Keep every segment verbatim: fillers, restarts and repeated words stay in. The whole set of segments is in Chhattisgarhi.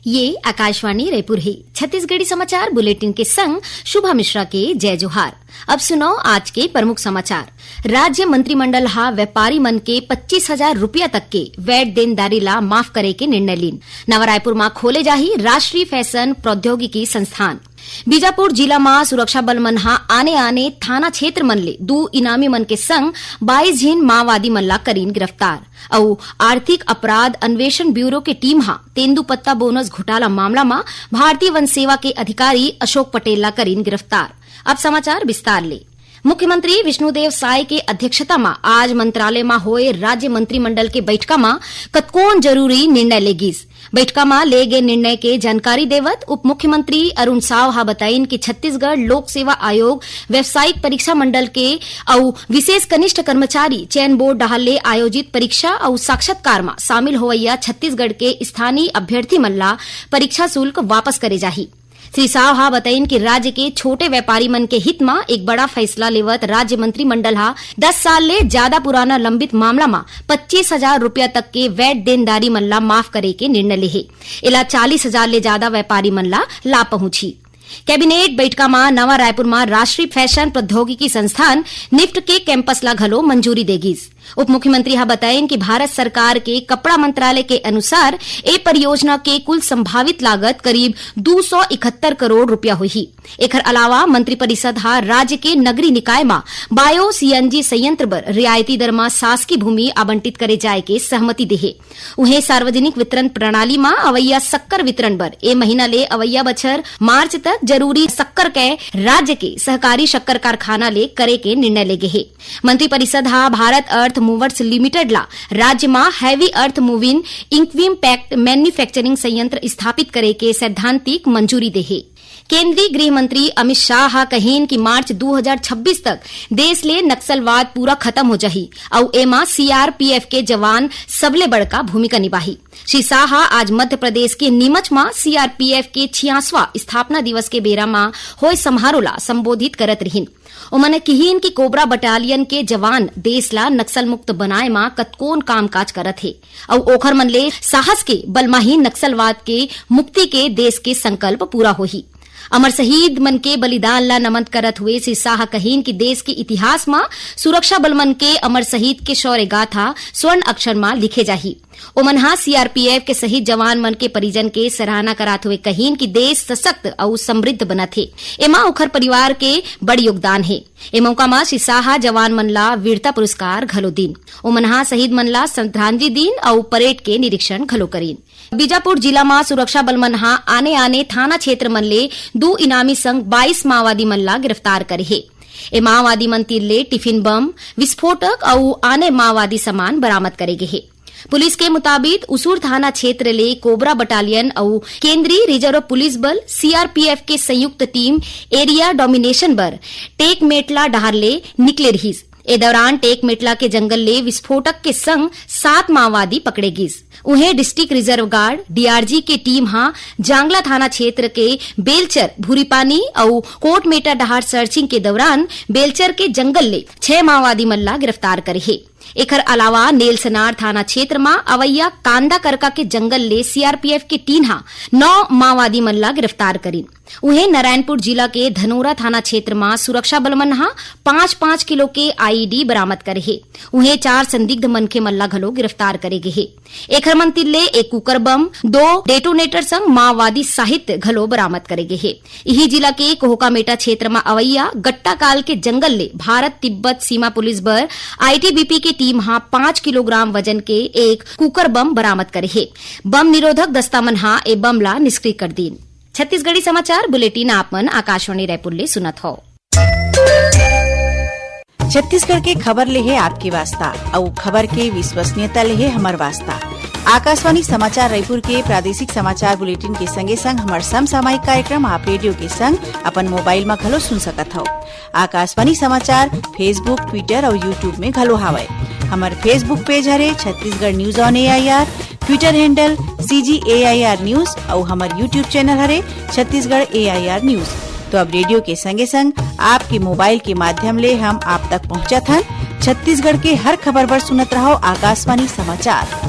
ये आकाशवाणी रायपुर हे। छत्तीसगढ़ी समाचार बुलेटिन के संग शुभा मिश्रा के जय जोहार। अब सुनव आज के प्रमुख समाचार। राज्य मंत्रिमंडल ह व्यापारी मन के पच्चीस हजार रुपया तक के वैट देनदारी ला माफ करे के निर्णय लीन। नवा रायपुर म खोले जाही राष्ट्रीय फैशन प्रौद्योगिकी संस्थान। बीजापुर जिला म सुरक्षा बल मन ह आने-आने थाना क्षेत्र मन ले दू इनामी मन के संग बाईस झिन माओवादी मन ला करीन गिरफ्तार। अउ आर्थिक अपराध अन्वेषण ब्यूरो के टीम ह तेंदूपत्ता बोनस घोटाला मामला म भारतीय वन सेवा के अधिकारी अशोक पटेल ला करीन गिरफ्तार। अब समाचार विस्तार ले। मुख्यमंत्री विष्णुदेव साय के अध्यक्षता म आज मंत्रालय म होए राज्य मंत्रिमंडल के बैठका म कतकोन जरूरी निर्णय ले गिस। बैठका म ले गे निर्णय के जानकारी देवत उप मुख्यमंत्री अरुण साव ह बताइन कि छत्तीसगढ़ लोक सेवा आयोग, व्यावसायिक परीक्षा मंडल के अउ विशेष कनिष्ठ कर्मचारी चयन बोर्ड डहार ले आयोजित परीक्षा अउ साक्षात्कार म शामिल होवइया छत्तीसगढ़ के स्थानीय अभ्यर्थी मन ला परीक्षा शुल्क वापस करे जाही। श्री साव ह बताइन कि राज्य के छोटे व्यापारी मन के हित म एक बड़ा फैसला लेवत राज्य मंत्रिमंडल ह दस साल ले ज्यादा पुराना लंबित मामला म पच्चीस हजार रुपया तक के वैट देनदारी मन ला माफ करे के निर्णय ले हे। एला चालीस हजार ले ज्यादा व्यापारी मन ला लाभ पहुंची। कैबिनेट बैठका म नवा रायपुर म राष्ट्रीय फैशन प्रौद्योगिकी संस्थान निफ्ट के कैंपस ला घलो मंजूरी दे गिस। उप मुख्यमंत्री ह बताइन कि भारत सरकार के कपड़ा मंत्रालय के अनुसार ए परियोजना के कुल संभावित लागत करीब दू सौ इकहत्तर करोड़ रुपया होही। एखर अलावा मंत्रिपरिषद ह राज्य के नगरीय निकाय म बायो सीएनजी संयंत्र बर रियायती दर म शासकीय भूमि आवंटित करे जाय के सहमति देहे। उहें, सार्वजनिक वितरण प्रणाली म अवइया शक्कर वितरण बर ए महीना ले अवइया बछर मार्च तक जरूरी शक्कर के राज्य के सहकारी शक्कर कारखाना ले करे के निर्णय ले गे हे। मंत्रिपरिषद ह भारत अर्थ मूवर्स लिमिटेड ला राज्य म heavy earth moving equipment manufacturing संयंत्र स्थापित करे के सैद्धांतिक मंजूरी दे हे। केंद्रीय गृह मंत्री अमित शाह ह कहिन कि मार्च दू हजार छब्बीस तक देश ले नक्सलवाद पूरा खत्म हो जाही अउ एमा सीआरपीएफ के जवान सबले बड़का भूमिका निभाही। श्री शाह ह आज मध्य प्रदेश के नीमच म सीआरपीएफ के छियासवां स्थापना दिवस के बेरा म होय समारोह ला संबोधित करत रिहिन। ओमन किहिन कि कोबरा बटालियन के जवान देश ला नक्सल मुक्त बनाए म कतकोन कामकाज करत हे अउ ओखर मन ले साहस के बल म ही नक्सलवाद के मुक्ति के देश के संकल्प पूरा होही। अमर शहीद मन के बलिदान ला नमन करत हुए श्री शाह कहिन कि देश के इतिहास म सुरक्षा बल मन के अमर शहीद के शौर्य गाथा स्वर्ण अक्षर म लिखे जाही। ओमन ह सीआरपीएफ के शहीद जवान मन के परिजन के सराहना करात हुए कहिन कि देश सशक्त अउ समृद्ध बनत हे, एमा ओखर परिवार के बड़ योगदान हे। ए मौका म श्री शाह जवान मन ला वीरता पुरस्कार घलो दीन। ओमन ह शहीद मन ला श्रद्धांजलि दीन अउ परेड के निरीक्षण घलो करीन। बीजापुर जिला म सुरक्षा बल मन ह आने-आने थाना क्षेत्र मन ले दू इनामी संग बाईस माओवादी मन ला गिरफ्तार करे हे। ए माओवादी मन तीर ले टिफिन बम, विस्फोटक अउ आने माओवादी सामान बरामद करे गे हे। पुलिस के मुताबिक, उसूर थाना क्षेत्र ले कोबरा बटालियन अउ केंद्रीय रिजर्व पुलिस बल, सीआरपीएफ के संयुक्त टीम एरिया डोमिनेशन बर टेकमेटला डहार ले निकले रिहिस। ए दौरान टेकमेटला के जंगल ले विस्फोटक के संग सात माओवादी पकड़े गिस। उहें, डिस्ट्रिक्ट रिजर्व गार्ड, डीआरजी, के टीम ह जांगला थाना क्षेत्र के बेलचर, भूरीपानी अउ कोटमेटा डहार सर्चिंग के दौरान बेलचर के जंगल ले छह माओवादी मन ला गिरफ्तार करे हे। एखर अलावा नेलसनार थाना क्षेत्र म अवइया कांदा करका के जंगल ले सीआरपीएफ के टीम ह नौ माओवादी मन ला गिरफ्तार करीन। उहें, नारायणपुर जिला के धनोरा थाना क्षेत्र म सुरक्षा बल मन ह पाँच पाँच किलो के आईईडी बरामद करे हे। उहें, चार संदिग्ध मनखे मन ला घलो गिरफ्तार करे गे हे। एखर मन तीर ले एक कुकर बम, दो डेटोनेटर संग माओवादी साहित्य घलो बरामद करे गे हे। इही जिला के कोहकामेटा क्षेत्र म अवइया गट्टाकाल के जंगल ले भारत तिब्बत सीमा पुलिस बर आईटीबीपी के टीम ह पाँच किलोग्राम वजन के एक कुकर बम बरामद करे हे। बम निरोधक दस्ता मन ह ए बम ला निष्क्रिय कर दीन। छत्तीसगढ़ी समाचार बुलेटिन आप मन आकाशवाणी रायपुर ले सुनत हव। छत्तीसगढ़ के खबर ले हे आपके वास्ता, अउ खबर के विश्वसनीयता ले हे हमर वास्ता। आकाशवाणी समाचार रायपुर के प्रादेशिक समाचार बुलेटिन के संगे संग हमर समसामयिक कार्यक्रम आप रेडियो के संग अपन मोबाइल म घलो सुन सकत हव। आकाशवाणी समाचार Facebook, Twitter अउ YouTube में घलो हावय। हमर Facebook पेज हरे Chhattisgarh news on AIR, Twitter handle CG AIR news अउ हमर YouTube चैनल हरे छत्तीसगढ़ एआईआर न्यूज। तो अब रेडियो के संगे संग आपके मोबाइल के माध्यम ले हम आप तक पहुंचत हन। छत्तीसगढ़ के हर खबर बर सुनत रहव आकाशवाणी समाचार।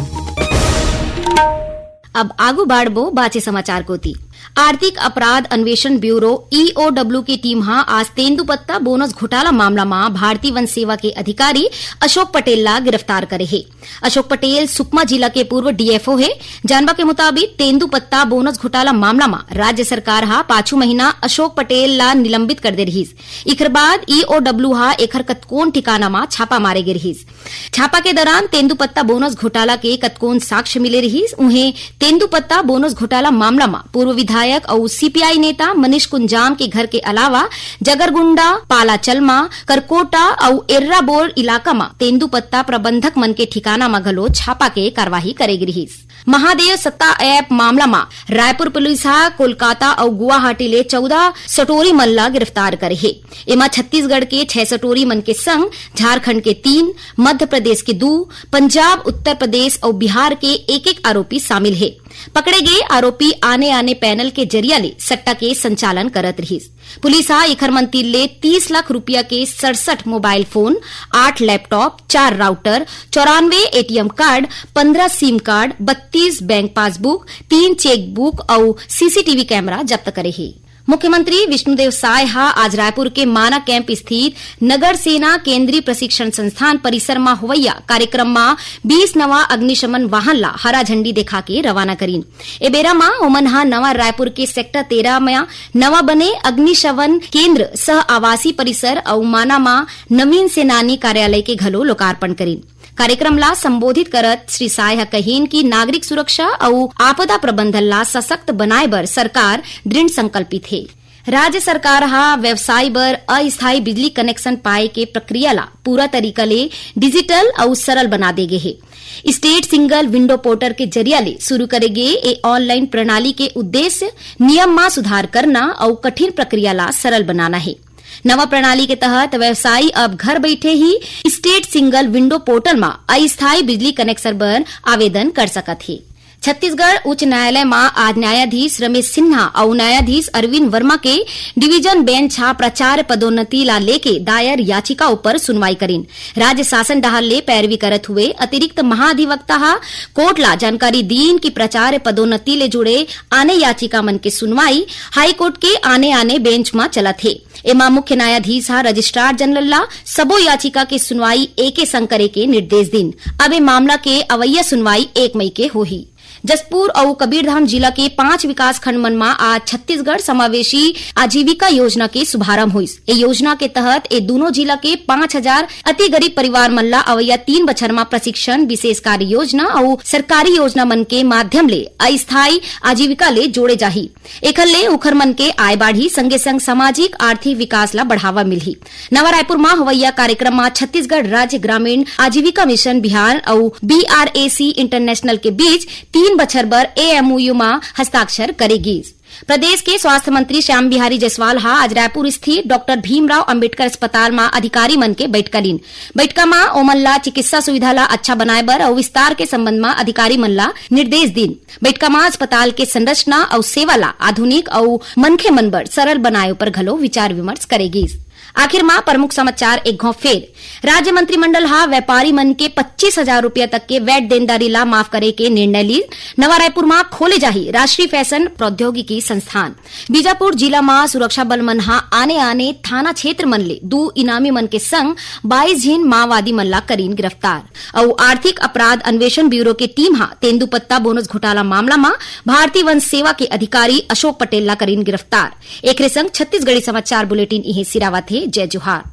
अब आगू बाढ़बो बाचे समाचार कोती। आर्थिक अपराध अन्वेषण ब्यूरो, ईओडब्ल्यू, के टीम ह आज तेंदूपत्ता बोनस घोटाला मामला म भारतीय वन सेवा के अधिकारी अशोक पटेल ला गिरफ्तार करे हे। अशोक पटेल सुकमा जिला के पूर्व डीएफओ हे। जानबा के मुताबिक, तेंदूपत्ता बोनस घोटाला मामला म राज्य सरकार ह पाछू महीना अशोक पटेल ला निलंबित कर दे रिहिस। इखर बाद ईओडब्ल्यू ह एखर कतकोन ठिकाना म छापा मारे गे रिहिस। छापा के दौरान तेंदूपत्ता बोनस घोटाला के कतकोन साक्ष्य मिले रिहिस। उहें, तेंदूपत्ता बोनस घोटाला मामला म पूर्व विधायक अउ सीपीआई नेता मनीष कुंजाम के घर के अलावा जगरगुंडा, पालाचलमा, करकोटा अउ एर्राबोर इलाका म तेंदूपत्ता प्रबंधक मन के ठिकाना म घलो छापा के कार्रवाई करे गे रिहिस। महादेव सत्ता ऐप मामला म रायपुर पुलिस ह कोलकाता अउ गुवाहाटी ले चौदह सटोरी मन ला गिरफ्तार करे हे। एमा छत्तीसगढ़ के छह सटोरी मन के संग झारखंड के तीन, मध्य प्रदेश के दू, पंजाब, उत्तर प्रदेश अउ बिहार के एक-एक आरोपी शामिल हे। पकड़े गे आरोपी आने-आने पैनल के जरिया ले सट्टा के संचालन करत रिहिस। पुलिस ह एखर मन तीर ले तीस लाख रुपया के सड़सठ मोबाइल फोन, आठ लैपटॉप, चार राउटर, चौरानवे एटीएम कार्ड, पंद्रह सिम कार्ड, बत्तीस बैंक पासबुक, तीन चेकबुक अउ सीसीटीवी कैमरा जब्त करे हे। मुख्यमंत्री विष्णुदेव साय ह आज रायपुर के माना कैंप स्थित नगर सेना केंद्रीय प्रशिक्षण संस्थान परिसर म होवइया कार्यक्रम म बीस नवा अग्निशमन वाहन ला हरा झंडी देखा के रवाना करीन। ए बेरा म ओमन ह नवा रायपुर के सेक्टर तेरह म नवा बने अग्निशमन केंद्र, सह आवासीय परिसर अउ माना म नवीन सेनानी कार्यालय के घलो लोकार्पण करीन। कार्यक्रम ला संबोधित करत श्री साय ह कहिन कि नागरिक सुरक्षा अउ आपदा प्रबंधन ला सशक्त बनाए बर सरकार दृढ़ संकल्पित हे। राज्य सरकार ह व्यवसायी बर अस्थायी बिजली कनेक्शन पाए के प्रक्रिया ला पूरा तरीका ले डिजिटल अउ सरल बना दे गे हे। स्टेट सिंगल विंडो पोर्टल के जरिया ले शुरू करे गे ए ऑनलाइन प्रणाली के उद्देश्य नियम म सुधार करना अउ कठिन प्रक्रिया ला सरल बनाना हे। नवा प्रणाली के तहत व्यवसायी अब घर बइठे ही स्टेट सिंगल विंडो पोर्टल म अस्थायी बिजली कनेक्शन बर आवेदन कर सकत हे। छत्तीसगढ़ उच्च न्यायालय म आज न्यायाधीश रमेश सिन्हा अउ न्यायाधीश अरविंद वर्मा के डिवीजन बेंच ह प्राचार्य पदोन्नति ला लेके दायर याचिका ऊपर सुनवाई करीन। राज्य शासन डहार ले पैरवी करत हुए अतिरिक्त महाधिवक्ता ह कोर्ट ला जानकारी दीन कि प्राचार्य पदोन्नति ले जुड़े आने याचिका मन के सुनवाई हाईकोर्ट के आने-आने बेंच म चलत हे। एमा मुख्य न्यायाधीश ह रजिस्ट्रार जनरल ला सबो याचिका के सुनवाई एके संग करे के निर्देश दीन। अब ए मामला के अवइया सुनवाई एक मई के होही। जशपुर अउ कबीरधाम जिला के पांच विकास खंड मन म आज छत्तीसगढ़ समावेशी आजीविका योजना के शुभारंभ होइस। ए योजना के तहत ए दूनों जिला के पांच हजार अति गरीब परिवार मन ला अवइया तीन बछर म प्रशिक्षण, विशेष कार्य योजना अउ सरकारी योजना मन के माध्यम ले अस्थायी आजीविका ले जोड़े जाही। एखर ले उखर मन के आय बाढ़ही, संगे संग सामाजिक आर्थिक विकास ला बढ़ावा मिलही। नवा रायपुर म होवइया कार्यक्रम म छत्तीसगढ़ राज्य ग्रामीण आजीविका मिशन बिहार अउ बीआरएसी इंटरनेशनल के बीच तीन बछर बर एएमओयू म हस्ताक्षर करे गीस। प्रदेश के स्वास्थ्य मंत्री श्याम बिहारी जायसवाल ह आज रायपुर स्थित डॉक्टर भीमराव अंबेडकर अस्पताल म अधिकारी मन के बैठका लीन। बैठका म ओमन ला चिकित्सा सुविधा ला अच्छा बनाए बर अउ विस्तार के संबंध म अधिकारी मन ला निर्देश दीन। बैठका म अस्पताल के संरचना अउ सेवा ला आधुनिक अउ मनखे मन बर सरल बनाए ऊपर घलो विचार विमर्श करे गीस। आखिर म प्रमुख समाचार एक घौं फेर। राज्य मंत्रिमंडल ह व्यापारी मन के पच्चीस हजार रुपया तक के वैट देनदारी ला माफ करे के निर्णय लीस। नवा रायपुर म खोले जाही राष्ट्रीय फैशन प्रौद्योगिकी संस्थान। बीजापुर जिला म सुरक्षा बल मन ह आने-आने थाना क्षेत्र मन ले दू इनामी मन के संग बाईस झिन माओवादी मन ला करीन गिरफ्तार। अउ आर्थिक अपराध अन्वेषण ब्यूरो के टीम ह तेंदूपत्ता बोनस घोटाला मामला म भारतीय वन सेवा के अधिकारी अशोक पटेल ला करीन गिरफ्तार। एकरे संग छत्तीसगढ़ी समाचार बुलेटिन इहें सिरावत हे। जय जोहार।